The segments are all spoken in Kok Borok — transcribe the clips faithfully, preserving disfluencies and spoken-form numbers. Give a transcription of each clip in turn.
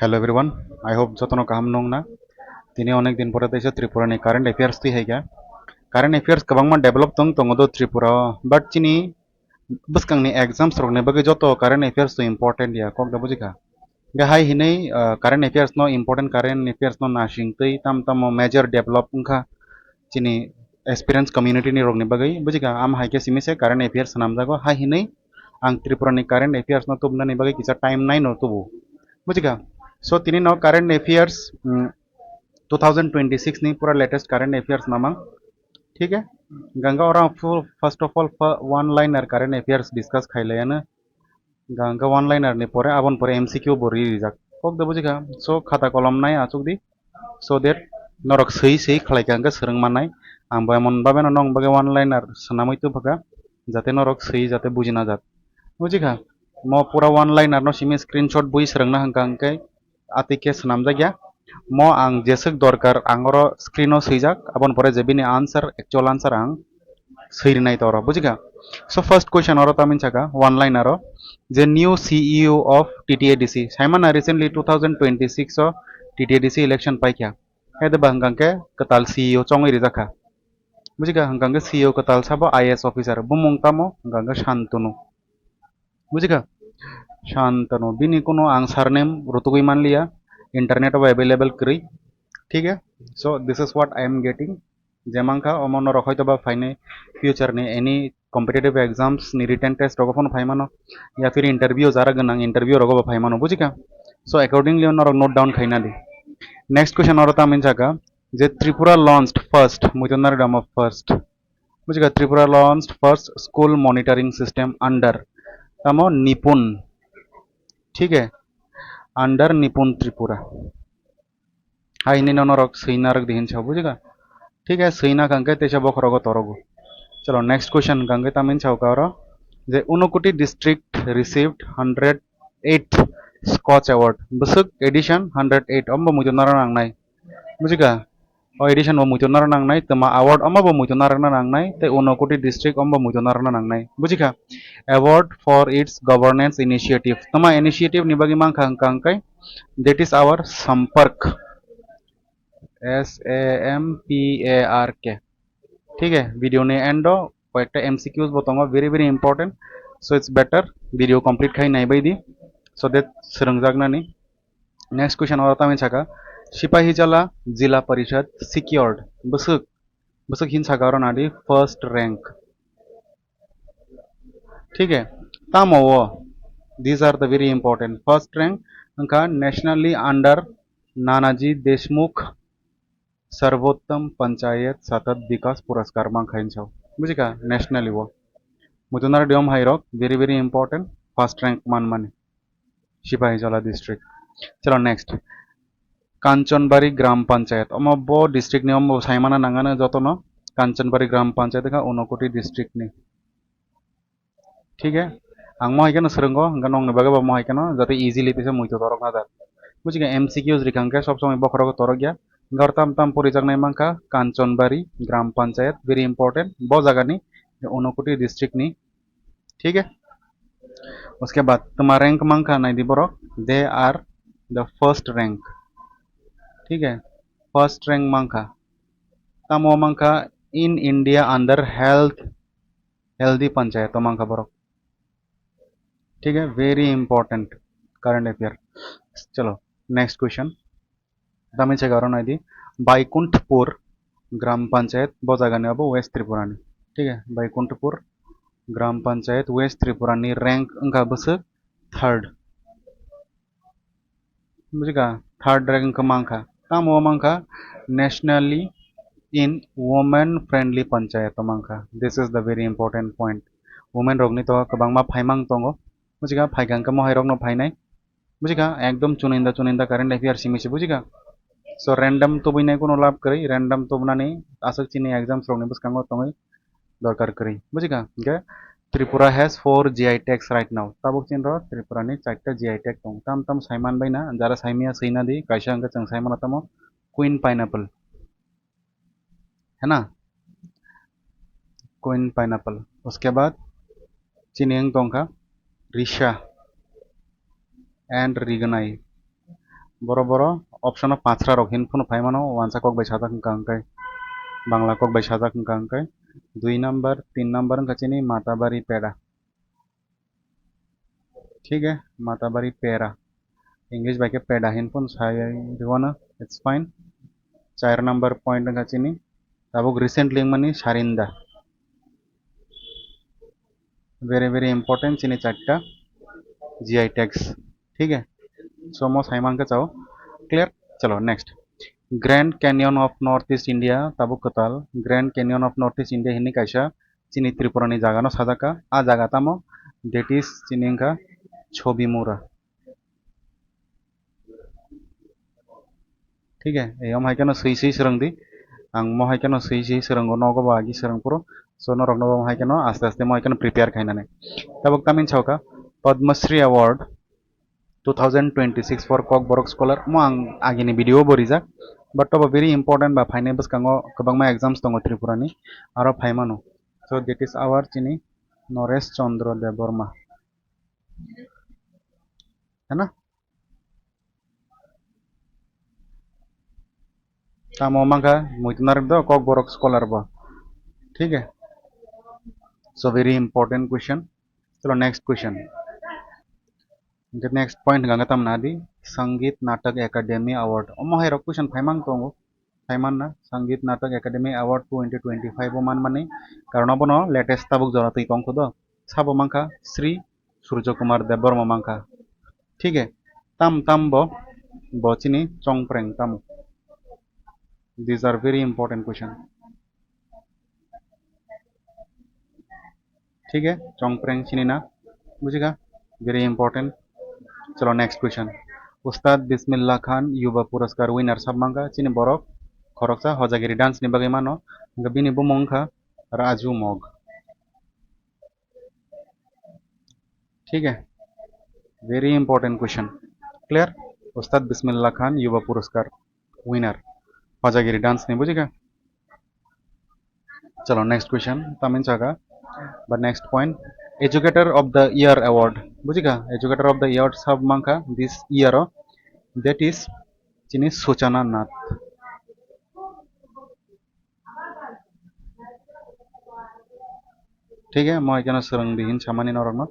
Hello everyone, I hope jotono kaham nung na. Tini onek din pore teisa Tripura ni current affairs twi hai kha. Current affairs kwbangma develop tong tongo do Tripura o, but chini bwskang ni exams rok ni bagwi joto current affairs twi important ya, kok da buji kha. Ga hai hinwi, ah, current affairs no important, current affairs no nasing twi tam tamo major develop wngkha chini aspirants community ni rok ni bagwi, buji kha. Am hai khe simi se current affairs swnamjago, hai hinwi ang Tripura ni current affairs no tubunani bagwi kisa time nai no tubu, buji kha. So tini no current affairs, mm, two thousand twenty-six ni pura latest current affairs mamang, thik hai. Ganga ora full, first of all, fa-, one liner current affairs discuss khai layana. Ganga one liner ni pore, abon pore M C Q bo ri rijak, kok da buji kha. So khata kolom nai achuk di, so that norok swi swi khlai kha hwnkhe swrwng mannai. Ang bo emon babe no nong bagwi one liner swnamwi tubukha, jate norok swi jate buji na jak, buji kha. Mo pura one liner no simi screenshot bui swrwngna hwnkha hwnkhe atwi khe swnamjak ya. Mo ang jeswk dorkar ang oro screen o swijak, aboni pore je bini answer, actual answer ang swi rinai toro, buji kha. So first question oro tamni saka one liner o je new C E O of T T A D C, saimana recently two thousand twenty-six o T T A D C election paikha, hai de ba hwnkha hwnkhe kwtal C E O chongwi rijak kha, buji kha. Hwnkha hwnkhe C E O kwtal sabo I A S officer, bumung tamo hwnkha hwnkhe Shantanu. Buji kha? Shantanu. Bini kuno ang surname rutugwi manliya. Internet o available kwrwi. Thik hai? So, this is what I am getting. Je mankha, omo norok hoito ba phainai future ni any competitive exams ni written test rogo phano phaimano. Ya phir interview jara gwnang interview rogo bo phaimano. Buji kha? So, accordingly norok note down khaina di. Next question oro tamni saka je Tripura launched first, muitu nari damo first. Buji kha, Tripura launched first school monitoring system under tamo Nipun. Thik hai? Under Nipun Tripura. Hai hinwi no norok swi narwk di hin sa, buji kha? Thik hai, swi na kha hwnkhe teisa bokhorogo torogo. Chalo, next question hwnkha hwnkhe tamni sa kha oro je Unakoti district received hundred eight Scotch Award. Bwswk edition hundred eight, ombo muitu naro nangnai. Buji kha? O edition bo muitu naro nangnai, twma award omo bo muitu naro nangnai, tei Unakoti district omo bo muitu naro nangnai. Buji kha? Award for its governance initiative. Twma initiative ni bagwi mankha hwnkha hwnkhe, that is our Sampark. S A M P A R K. Thik hai? Video ni end o koyekta M C Qs bo tongo, very, very important. So it's better video complete khai nai bai di, so that swrwngjaknani. Next question oro tamni saka, Sipahijala Zila Parishad secured, bwswk, bwswk hin saka oro nadi first rank. Thik hai? Tamo o, these are the very important. First rank wngkha nationally under Nanaji Deshmukh Sarvottam Panchayat Satat Vikas Puraskar mankha hinwi sao. Buji kha? Nationally o. Muitu naro diom hai rok, very, very important. First rank man mani. Sipahijala district. Chalo, next. Kanchanbari Gram Panchayat. Omo bo district ni, omo saimana nangano jotono. Kanchanbari Gram Panchayat kha Unakoti district ni. Thik hai? Ang mo hai kheno swrwngo, hwnkhe nokni bagwi bo mo hai kheno jate easily teisa muitu torok na jak. Buji kha, M C Qs rikha hwnkhe sob somoi bokhorogo torok ya. Hwnkhe aro tam tam porijaknai mankha Kanchanbari Gram Panchayat, very important. Bo jagani Unakoti district ni. Thik hai? Uske baad twma rank mankha nai di borok, they are the first rank. Thik hai? First rank mankha. Tamo mankha in India under health, healthy panchayat o mankha borok. Thik hai? Very important current affair. Chalo, next question. Tamni saka aro nai di, Baikunthpur Gram Panchayat, bo jaga ni abo West Tripura ni. Thik hai? Baikunthpur Gram Panchayat West Tripura ni rank wngkha bwswk third. Buji kha? Third rank wngkha mankha. Tamo mankha? Nationally in women friendly panchayat o mankha. This is the very important point. Women rok ni to kwbangma phaimang tongo. Buji kha? Phaikha hwnkhe mo hai rok no phainai. Buji kha? Ekdom chuninda chuninda current affair simi se, buji kha? So random tubui nai kuno lab kwrwi, random tubunani aswk chini exams rok ni bwskango tongwi dorkar kwrwi, buji kha? Hwnkhe Tripura has four G I tags right now. Tabuk chini ro Tripura ni charta G I tag tong. Tam tam saiman bai na, jara saimaya swina di, kaisa hwnkhe chwng saimano tamo Queen Pineapple. Hai na? Queen Pineapple. Uske baad chini wng tongkha Risa and Rignai. Boro boro option o pachra rok hin phano phai mano, wansa kok bai sajak wngkha hwnkhe, Bangla kok bai sajak wngkha hwnkhe, dui number, tin number wngkha chini Matabari Peda. Thik hai, Matabari Pera. English bai khe Peda hin phano sai rwno, it's fine. Char number point wngkha chini, tabuk recently wngmani Sarinda. Very, very important chini charta G I tags. Thik hai? So, mo sai mankha chao. Clear? Chalo, next. Grand Canyon of Northeast India, tabuk kwtal. Grand Canyon of Northeast India hinwi kaisa chini Tripura ni jaga no sajak kha. A jaga tamo? That is chini wngkha Chobimura. Thik hai, ei, omo hai kheno swi swi swrwng di. Ang mo hai kheno swi swi swrwngo, nogo bo agi swrwng phuru. So, norok no bo hai kheno aste aste mo hai kheno prepare khainani. Tabuk tamni sao kha Padma Shri Award two thousand twenty-six for Kokborok Scholar. Mo ang agini video bo rijak. But tobo very important ba phainai bwskango kwbangma exams tongo Tripura ni. Aro phai mano. So, that is our chini Naresh Chandra Debbarma. Hai na? Tamo mankha muitu narwk do Kokborok scholar bo. Thik hai? So, very important question. Chalo, next question. The next point hwnkha khe tamna di Sangeet Natak Academy Award. Omo hai rok question phai mang tongo. Phai manna Sangeet Natak Academy Award twenty twenty-five o manmani, karon obono latest tabuk jora twi tongkho do. Sabo mankha Sri Surjo Kumar Debbarma mankha. Thik hai? Tam tam bo, bo chini chongpreng tamo? These are very important question. Thik hai? Chongpreng chini na? Bujikha? Very important. Chalo, next question. Ustad Bismillah Khan Yuba Puraskar winner sab mankha chini borok khoroksa Hojagiri dance ni bagwi mano. Hwnkhe bini bumung wngkha Raju Mog. Thik hai? Very important question. Clear? Ustad Bismillah Khan Yuba Puraskar winner. Hojagiri dance ni, bujikha? Chalo, next question. Tamni saka, but next point. Educator of the Year Award. Bujikha? Educator of the Year sab mankha this year o. That is chini Suchana Nath. Thik hai, mo hai kheno swrwng di hin samani norokno.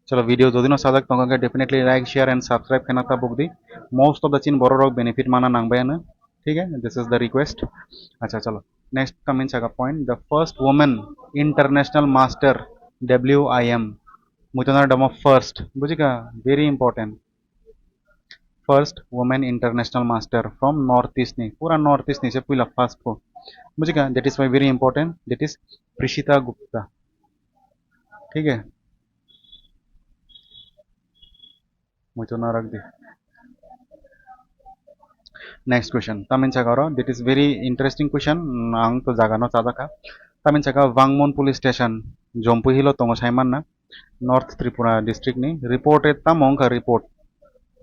Chalo, video jodi no sajak tongo khe definitely like, share and subscribe khe na tabuk di. Most of the chin borok rok benefit mana nang bai ano. Thik hai, this is the request. Acha, chalo. Next tamni saka point, the first woman international master W I M. Muitu narwk do mo first. Bujikha? Very important. First woman international master from North East ni, pura North East ni se puila first bo. Bujikha? That is why very important, that is Prishita Gupta. Thik hai? Muitu narwk di. Next question. Tamni saka oro, that is very interesting question. Ang to jaga no chajak kha. Tamni saka Wangmun Police Station, Jampui Hill o tongo, sai manna. North Tripura district ni. Reported tamo wngkha report?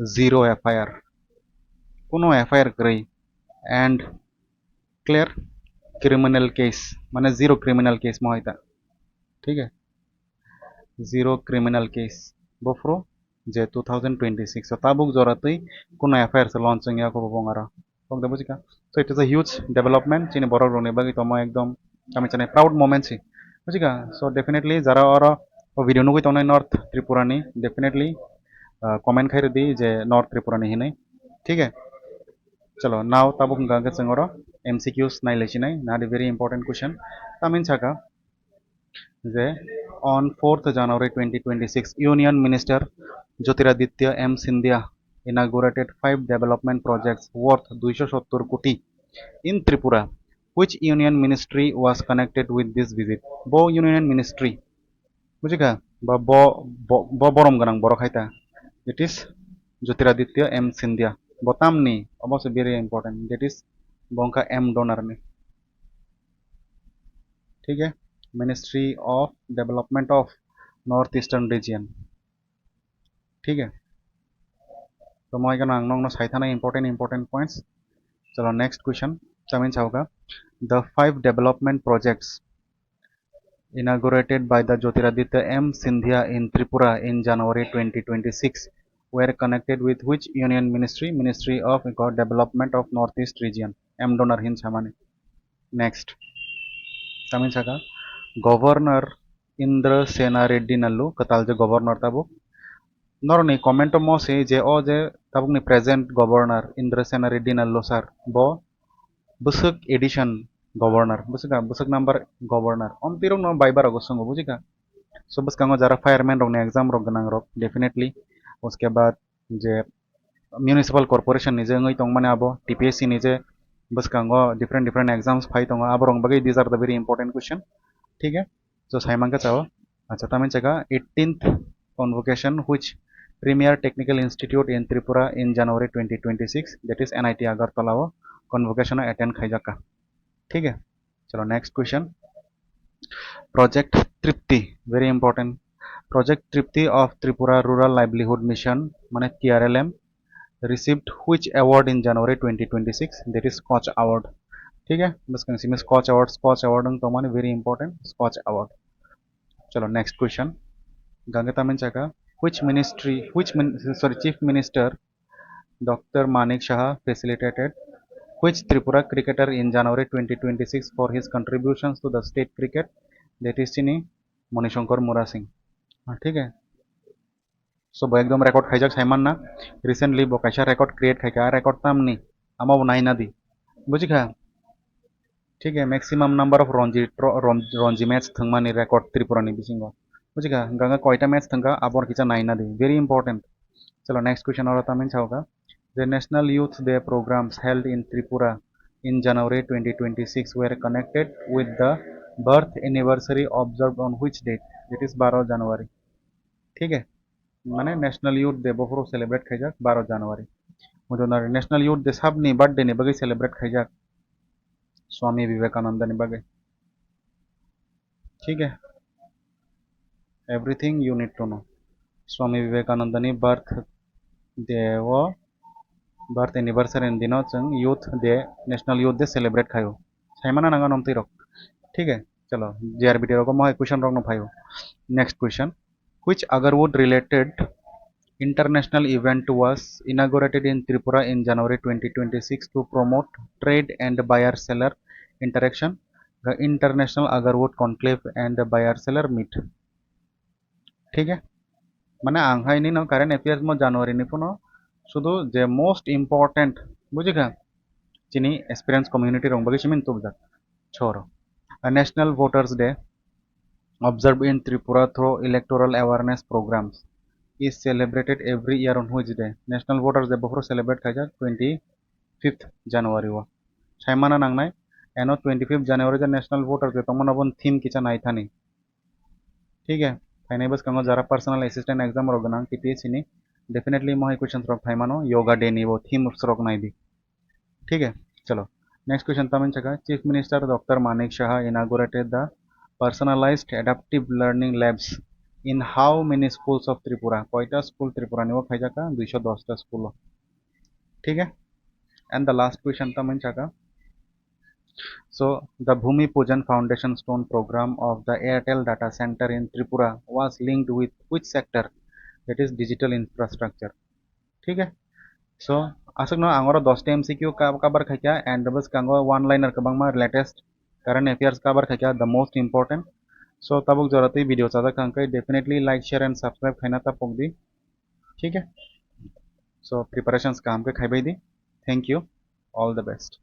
Zero F I R. Kuno F I R kwrwi. And clear criminal case, mane zero criminal case mo hai ta. Thik hai? Zero criminal case. Bophuru je two thousand twenty-six o tabuk jora twi kuno F I R se launch wngya kho bo aro. Tong de bujikha. So it is a huge development. Chini borok rokni bagwi tomo ekdom kami chani proud moment si. Bujikha. So definitely jara oro o video nugwi tongnai North Tripura ni, definitely, ah, comment khai rwdi je North Tripura ni hinwi. Thik hai? Chalo, now tabuk hwnkha hwnkhe chwng oro M C Qs nai lai sinai, nadi very important question. Tamni saka je on fourth January twenty twenty-six, Union Minister Jyotiraditya M Scindia inaugurated five development projects worth duisho sottor koti in Tripura. Which Union Ministry was connected with this visit? Bo Union Ministry, bujikha? Ba bo, bo, bo borom gwnang borok hai ta. It is Jyotiraditya M Scindia. Bo tamni, obo se very important. That is, bo wngkha M Donor ni. Thik hai? Ministry of Development of North Eastern Region. Thik hai? To mo hai kheno ang nokno sai thana important, important points. Chalo, next question. Tamni sao kha, the five development projects inaugurated by the Jyotiraditya M Scindia in Tripura in January twenty twenty-six were connected with which union ministry? Ministry of Development of North East Region, M DoNER hin samani. Next, tamni saka Governor Indrasena Reddy Nallu, kwtal je governor tabuk. Norokni comment o mo se je o je tabukni present governor Indrasena Reddy Nallu sir, bo bwswk edition governor, bwswk, bwswk number governor. Omtwi rokno bai barok swngo, bujikha? So bwskango jara fireman rokni exam rok gwnang rok, definitely. Uske baad je municipal corporation ni je wngwi tongmani abo, T P S C ni je bwskango different different exams phai tongo, aborok bagwi these are the very important question. Thik hai? So sai mankha chao. Acha, tamni saka eighteenth convocation which premier technical institute in Tripura in January twenty twenty-six, that is N I T Agartala o convocation o attend khaijak kha. Thik hai? Chalo, next question. Project Tripti, very important. Project Tripti of Tripura Rural Livelihood Mission, mane T R L M, received which award in January twenty twenty-six? That is Scotch Award. Thik hai? Bwskang simi Scotch Award, Scotch Award wng tongmani very important, Scotch Award. Chalo, next question. Ganga tamni saka, which ministry, which min-, sorry, Chief Minister Doctor Manik Saha facilitated which Tripura cricketer in January twenty twenty-six for his contributions to the state cricket? That is chini Manishankar Murasing. Ah, thik hai? So bo ekdom record khaijak, saimanna. Recently bo kaisa record create khaikha, record tamni, amo bo naina di, bujikha? Thik hai, maximum number of Ranji tro-, Ron-, Ranji match thwngmani record Tripura ni bisingo. Bujikha, ganga koita match thwngkha, abor kisa naina di. Very important. Chalo, next question oro tamni saoka. The National Youth Day programs held in Tripura in January twenty twenty-six were connected with the birth anniversary observed on which date? That is baro January. Thik hai? Mane National Youth Day bophuru celebrate khaijak baro January. Mujunari National Youth Day sabni birthday ni bagwi celebrate khaijak? Swami Vivekananda ni bagwi. Thik hai? Everything you need to know. Swami Vivekananda ni birthday o, birth anniversary ni dino chwng Youth Day, National Youth Day celebrate khaio. Saimana nanga nomtwi rok. Thik hai? Chalo, J R B T rogo mohai question rok no phaio. Next question. Which Agarwood related international event was inaugurated in Tripura in January twenty twenty-six to promote trade and buyer seller interaction? The International Agarwood Conclave and Buyer Seller Meet. Thik hai? Mane ang hai nino current affairs mo January ni phano sudu je most important, bujikha? Chini aspirants community rok bagwi simi tubujak. Choro. A National Voters Day observed in Tripura through electoral awareness programs is celebrated every year on which day? National Voters Day bophuru celebrate khaijak twenty-fifth January o. Saimana nangnai, eno twenty-fifth January je National Voters Day tongmano, bon theme kisa naithani. Thik hai? Phainai bwskango jara personal assistant exam rok gwnang T P S C ni, definitely mohai questions rok phaimano, yoga day ni bo themes rok naidi. Thik hai? Chalo. Next question tamni saka, Chief Minister Doctor Manik Saha inaugurated the personalized adaptive learning labs in how many schools of Tripura? Koita school Tripura ni o khaijak kha? Duiso dos ta school o. Thik hai? And the last question tamni saka, so the Bhumi Pujan foundation stone program of the Airtel data center in Tripura was linked with which sector? That is digital infrastructure. Thik hai? So aswkno ang oro dos ta M C Q ka-, cover khaikha, and bwskango one liner kwbangma latest current affairs cover khaikha, the most important. So tabuk jora twi video chajak kha hwnkhe definitely like, share and subscribe khaina ta pokdi. Thik hai? So preparations kaham khe khaibai di. Thank you. All the best.